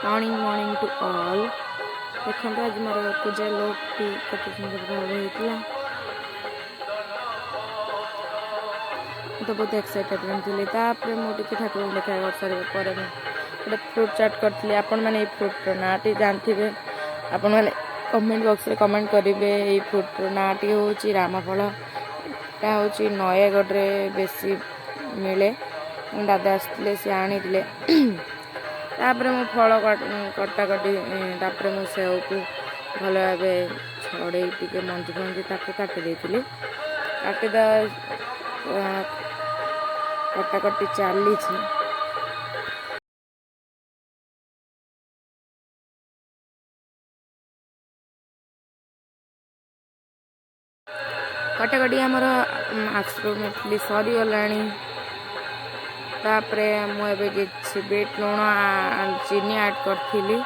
Morning, morning to all. ଦେଖନ୍ତୁ, ଆଜି ମୋର ପୂଜା ଲୁକ୍ଟି କେତେ ସୁନ୍ଦର ଭାବେ ହେଇଥିଲା। ମୁଁ ତ ବହୁତ ଏକ୍ସାଇଟେଡ଼ ଥିଲି। ତାପରେ ମୁଁ ଟିକେ ଠାକୁରଙ୍କୁ ଦେଖା କରିସାରିବା ପରେ ମୁଁ ଗୋଟେ ଫ୍ରୁଟ୍ ଚାଟ୍ କରିଥିଲି। ଆପଣମାନେ ଏଇ ଫ୍ରୁଟ୍ର ନାଁଟି ଜାଣିଥିବେ, ଆପଣମାନେ କମେଣ୍ଟ ବକ୍ସରେ କମେଣ୍ଟ କରିବେ। ଏଇ ଫ୍ରୁଟ୍ର ନାଁଟି ହେଉଛି ରାମଫଳ। ଏଟା ହେଉଛି ନୟାଗଡ଼ରେ ବେଶୀ ମିଳେ। ଦାଦା ଆସିଥିଲେ, ସେ ଆଣିଥିଲେ। ତାପରେ ମୁଁ ଫଳ କଟାକଟି, ତାପରେ ମୁଁ ସେଉକୁ ଭଲ ଭାବେ ଛଡ଼େଇ ଟିକେ ମଞ୍ଜି ଫଞ୍ଜି ତାକୁ କାଟି ଦେଇଥିଲି। କାଟିଦେବା, କଟାକଟି ଚାଲିଛି। କଟାକଟି ଆମର ଆପ୍ରୋକ୍ସିମେଟଲି ସରିଗଲାଣି। ତାପରେ ମୁଁ ଏବେ କିଛି ବିଟ୍ ଲୁଣ, ଚିନି ଆଡ଼୍ କରିଥିଲି।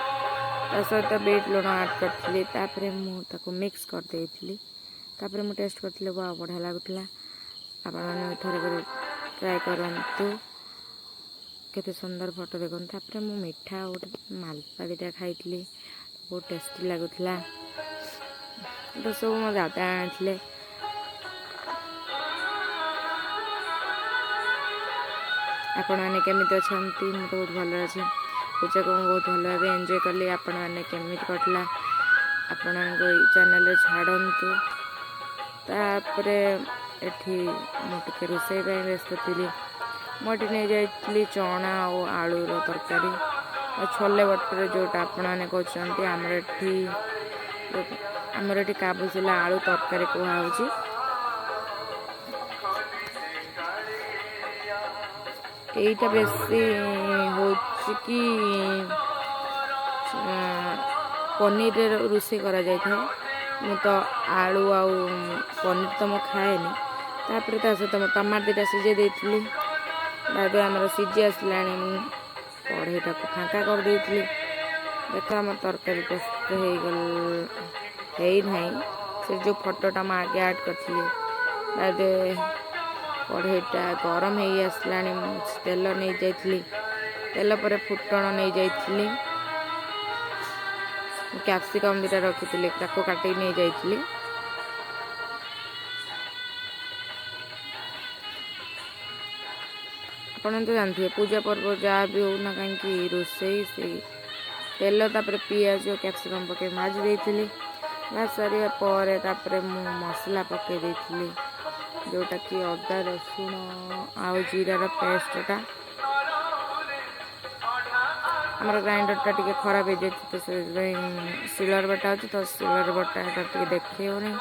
ତା ସହିତ ବିଟ୍ ଲୁଣ ଆଡ଼୍ କରିଥିଲି। ତାପରେ ମୁଁ ତାକୁ ମିକ୍ସ କରିଦେଇଥିଲି। ତାପରେ ମୁଁ ଟେଷ୍ଟ କରିଥିଲି, ବା ବଢ଼ିଆ ଲାଗୁଥିଲା। ଆପଣମାନେ ଥରେ କରି ଟ୍ରାଏ କରନ୍ତୁ। କେତେ ସୁନ୍ଦର ଫଟୋ ଦେଖନ୍ତୁ। ତାପରେ ମୁଁ ମିଠା ଆଉ ଗୋଟେ ମାଲପା ଦୁଇଟା ଖାଇଥିଲି, ବହୁତ ଟେଷ୍ଟି ଲାଗୁଥିଲା। ତ ସବୁ ମୋ ଦାଦା ଆଣିଥିଲେ। ଆପଣମାନେ କେମିତି ଅଛନ୍ତି? ମୁଁ ତ ବହୁତ ଭଲରେ ଅଛି। ପୂଜାକୁ ମୁଁ ବହୁତ ଭଲ ଭାବେ ଏନ୍ଜୟ କଲି। ଆପଣମାନେ କେମିତି କଟିଲା, ଆପଣଙ୍କ ଏଇ ଚ୍ୟାନେଲରେ ଛାଡ଼ନ୍ତୁ। ତାପରେ ଏଠି ମୁଁ ଟିକେ ରୋଷେଇ ପାଇଁ ବ୍ୟସ୍ତ ଥିଲି। ମୁଁ ଏଠି ନେଇଯାଇଥିଲି ଚଣା ଆଉ ଆଳୁର ତରକାରୀ ଆଉ ଛୋଲେ ବଟରେ, ଯେଉଁଟା ଆପଣମାନେ କହୁଛନ୍ତି। ଆମର ଏଠି କାବୁସିଲା ଆଳୁ ତରକାରୀ କୁହାହେଉଛି। ଏଇଟା ବେଶୀ ହେଉଛି କି ପନିରରେ ରୋଷେଇ କରାଯାଇଥାଏ। ମୁଁ ତ ଆଳୁ ଆଉ ପନିର ତ ମୁଁ ଖାଏନି। ତାପରେ ତା ସହିତ ମୁଁ ଟମାଟୋ ଦୁଇଟା ସିଝେଇ ଦେଇଥିଲି। ତାପରେ ଆମର ସିଝି ଆସିଲାଣି, ମୁଁ କଢ଼େଇଟାକୁ ଫାଙ୍କା କରିଦେଇଥିଲି। ଦେଖ, ଆମ ତରକାରୀ ପ୍ରସ୍ତୁତ ହେଇଗଲ, ହେଇନାହିଁ। ସେ ଯେଉଁ ଫଟୋଟା ମୁଁ ଆଗେ ଆଡ଼୍ କରିଥିଲି। ତାପରେ କଢ଼େଇଟା ଗରମ ହେଇ ଆସିଲାଣି, ମୁଁ ତେଲ ନେଇଯାଇଥିଲି। ତେଲ ପରେ ଫୁଟଣ ନେଇଯାଇଥିଲି। ମୁଁ କ୍ୟାପ୍ସିକମ୍ ଦୁଇଟା ରଖିଥିଲି, ତାକୁ କାଟିକି ନେଇଯାଇଥିଲି। ଆପଣ ତ ଜାଣିଥିବେ, ପୂଜା ପର୍ବ ଯାହା ବି ହଉ ନା କାହିଁକି, ରୋଷେଇ ସେଇ ତେଲ। ତାପରେ ପିଆଜ, କ୍ୟାପ୍ସିକମ୍ ପକାଇ ଭାଜି ଦେଇଥିଲି। ଭାଜି ସାରିବା ପରେ ତାପରେ ମୁଁ ମସଲା ପକାଇ ଦେଇଥିଲି, ଯେଉଁଟାକି ଅଦା, ରସୁଣ ଆଉ ଜିରାର ପେଷ୍ଟଟା। ଆମର ଗ୍ରାଇଣ୍ଡରଟା ଟିକେ ଖରାପ ହେଇଯାଇଛି, ତ ସେଥିପାଇଁ ଶିଳରେ ବଟା ହେଉଛି। ତ ଶିଳରେ ବଟାଟା ଟିକେ ଦେଖେଇ ହେଉନି।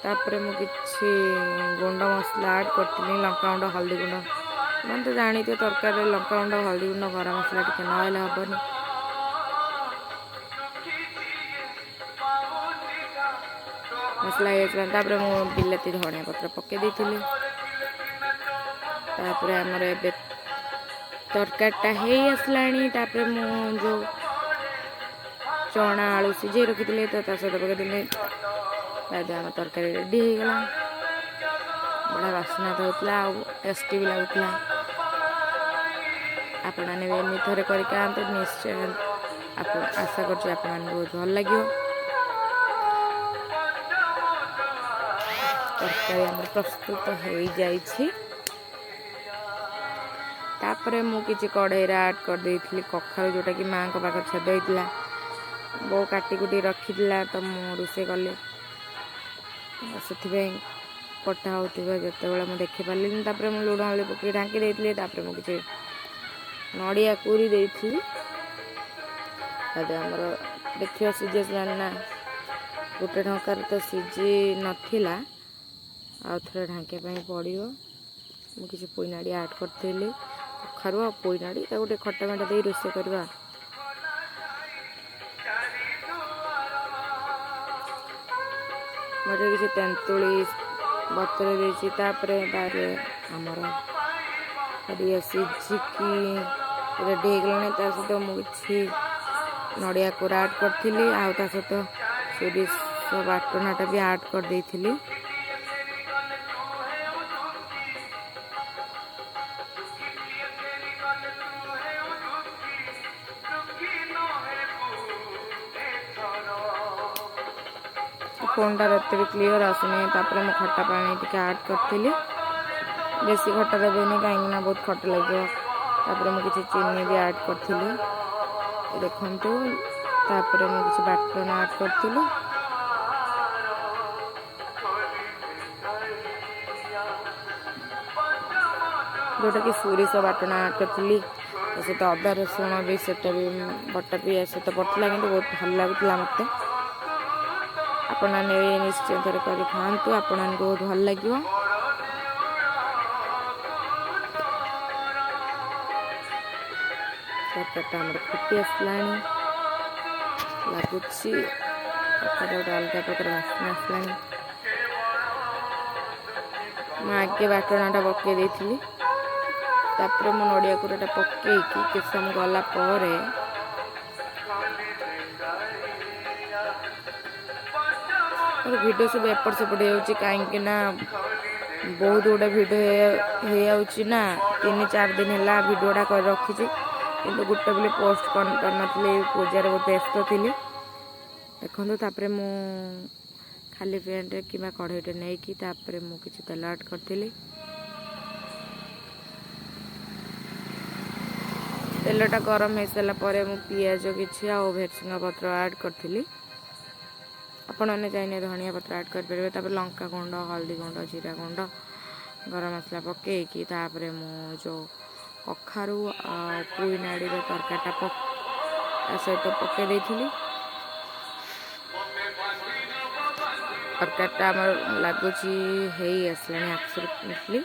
ତାପରେ ମୁଁ କିଛି ଗୁଣ୍ଡ ମସଲା ଆଡ଼୍ କରିଥିଲି, ଲଙ୍କାଗୁଣ୍ଡ, ହଳଦୀ ଗୁଣ୍ଡ। ମାନେ ତ ଜାଣିଥିବେ, ତରକାରୀରେ ଲଙ୍କାଗୁଣ୍ଡ, ହଳଦୀ ଗୁଣ୍ଡ, ଗରମ ମସଲା ଟିକେ ନହେଲେ ହେବନି। ମସଲା ହେଇଯାଇଥିଲା। ତାପରେ ମୁଁ ବିଲାତି, ଧଣିଆ ପତ୍ର ପକାଇ ଦେଇଥିଲି। ତାପରେ ଆମର ଏବେ ତରକାରୀଟା ହେଇ ଆସିଲାଣି। ତାପରେ ମୁଁ ଯେଉଁ ଚଣା ଆଳୁ ସିଝେଇ ରଖିଥିଲି, ତ ତା ସହିତ ପକାଇଦେଲି। ତାପରେ ଆମ ତରକାରୀ ରେଡ଼ି ହେଇଗଲା। ବଢ଼ିଆ ବାସ୍ନା ତ ହେଉଥିଲା ଆଉ ଟେଷ୍ଟି ବି ଲାଗୁଥିଲା। ଆପଣମାନେ ବି ଏମିତି ଥରେ କରିକି ଖାଆନ୍ତୁ, ନିଶ୍ଚୟ ଆପଣ, ଆଶା କରୁଛି ଆପଣମାନଙ୍କୁ ବହୁତ ଭଲ ଲାଗିବ। ତରକାରୀ ଆମର ପ୍ରସ୍ତୁତ ହେଇଯାଇଛି। ତାପରେ ମୁଁ କିଛି କଢ଼େଇରେ ଆଡ଼୍ କରିଦେଇଥିଲି କଖାରୁ, ଯେଉଁଟାକି ମାଆଙ୍କ ପାଖରେ ଛେଦ ହେଇଥିଲା। ବୋଉ କାଟି କୁଟି ରଖିଥିଲା, ତ ମୁଁ ରୋଷେଇ କଲି। ସେଥିପାଇଁ କଟା ହେଉଥିବା ଯେତେବେଳେ ମୁଁ ଦେଖିପାରିଲିନି। ତାପରେ ମୁଁ ଲୁଣ ହଳଦୀ ପକାଇ ଢାଙ୍କି ଦେଇଥିଲି। ତାପରେ ମୁଁ କିଛି ନଡ଼ିଆ କୁରି ଦେଇଥିଲି। ତାପରେ ଆମର ଦେଖିବା ସିଝି ଆସିଲାଣି ନା। ଗୋଟେ ଢଙ୍କାରେ ତ ସିଝି ନଥିଲା, ଆଉ ଥରେ ଢାଙ୍କିବା ପାଇଁ ପଡ଼ିବ। ମୁଁ କିଛି ପୋଇନାଡ଼ି ଆଡ଼୍ କରିଥିଲି। କଖାରୁ ଆଉ ପୋଇନାଡ଼ି, ତାକୁ ଟିକେ ଖଟା ମିଠା ଦେଇ ରୋଷେଇ କରିବା। ମୁଁ ଏଠି କିଛି ତେନ୍ତୁଳି ବତୁରେଇ ଦେଇଛି। ତାପରେ ତାରେ ଆମର ପରିବା ସିଝିକି ରେଡ଼ି ହେଇଗଲାଣି। ତା ସହିତ ମୁଁ କିଛି ନଡ଼ିଆ କୋରା ଆଡ଼୍ କରିଥିଲି ଆଉ ତା ସହିତ ସୋରିଷ ବାଟଣାଟା ବି ଆଡ଼୍ କରିଦେଇଥିଲି। ଫୋନ୍ଟାର ଏତେ ବି କ୍ଲିଅର୍ ଆସୁନି। ତାପରେ ମୁଁ ଖଟା ପାଣି ଟିକେ ଆଡ଼୍ କରିଥିଲି। ବେଶୀ ଖଟା ଦେବେନି, କାହିଁକିନା ବହୁତ ଖଟା ଲାଗିବ। ତାପରେ ମୁଁ କିଛି ଚିନି ବି ଆଡ଼୍ କରିଥିଲି, ଦେଖନ୍ତୁ। ତାପରେ ମୁଁ କିଛି ବାଟଣ ଆଡ଼୍ କରିଥିଲି, ଯେଉଁଟାକି ସୋରିଷ ବାଟଣ ଆଡ଼୍ କରିଥିଲି। ତା ସହିତ ଅଦା ରସୁଣ ବି, ସେଟା ବି ବଟା ବି ସହିତ ପଡ଼ିଥିଲା, କିନ୍ତୁ ବହୁତ ଭଲ ଲାଗୁଥିଲା ମୋତେ। ଆପଣମାନେ ବି ନିଶ୍ଚୟ ଥରେ କରି ଖାଆନ୍ତୁ, ଆପଣମାନଙ୍କୁ ବହୁତ ଭଲ ଲାଗିବ। ତରକାରୀଟା ଆମର ଫୁଟି ଆସିଲାଣି ଲାଗୁଛି, ତରକାରୀ ଗୋଟେ ଅଲଗା ପ୍ରକାର ବାସ୍ନା ଆସିଲାଣି। ମୁଁ ଆଗେ ବାଟଣଟା ପକାଇ ଦେଇଥିଲି, ତାପରେ ମୁଁ ନଡ଼ିଆ କୁରାଟା ପକାଇକି କିଛି ସମୟ ଗଲା ପରେ ମୋର ଭିଡ଼ିଓ ସବୁ ଏପଟ ସେପଟ ହେଇଯାଉଛି, କାହିଁକି ନା ବହୁତ ଗୁଡ଼ା ଭିଡ଼ିଓ ହେଇଯାଉଛି ନା। 3-4 ଦିନ ହେଲା ଭିଡ଼ିଓଟା କରି ରଖିଛି, କିନ୍ତୁ ଗୋଟେ ବୋଲି ପୋଷ୍ଟ କରିନଥିଲି, ପୂଜାରେ ବହୁତ ବ୍ୟସ୍ତ ଥିଲି। ଦେଖନ୍ତୁ, ତାପରେ ମୁଁ ଖାଲି ପ୍ୟାଣ୍ଟରେ କିମ୍ବା କଢ଼େଇଟେ ନେଇକି ତାପରେ ମୁଁ କିଛି ତେଲ ଆଡ଼୍ କରିଥିଲି। ତେଲଟା ଗରମ ହେଇସାରିଲା ପରେ ମୁଁ ପିଆଜ କିଛି ଆଉ ଭେରସୁଙ୍ଗା ପତ୍ର ଆଡ଼୍ କରିଥିଲି। ଆପଣମାନେ ଚାହିଁଲେ ଧନିଆ ପତ୍ର ଆଡ଼୍ କରିପାରିବେ। ତାପରେ ଲଙ୍କା ଗୁଣ୍ଡ, ହଳଦୀ ଗୁଣ୍ଡ, ଜିରା ଗୁଣ୍ଡ, ଗରମ ମସଲା ପକାଇକି ତାପରେ ମୁଁ ଯେଉଁ କଖାରୁ ଆଉ ପୁଇ ନାଡ଼ିର ତରକାରୀଟା ତା ସହିତ ପକାଇ ଦେଇଥିଲି। ତରକାରୀଟା ଆମର ଲାଗୁଛି ହେଇ ଆସିଲାଣି ଆବସୋଲ୍ୟୁଟଲି।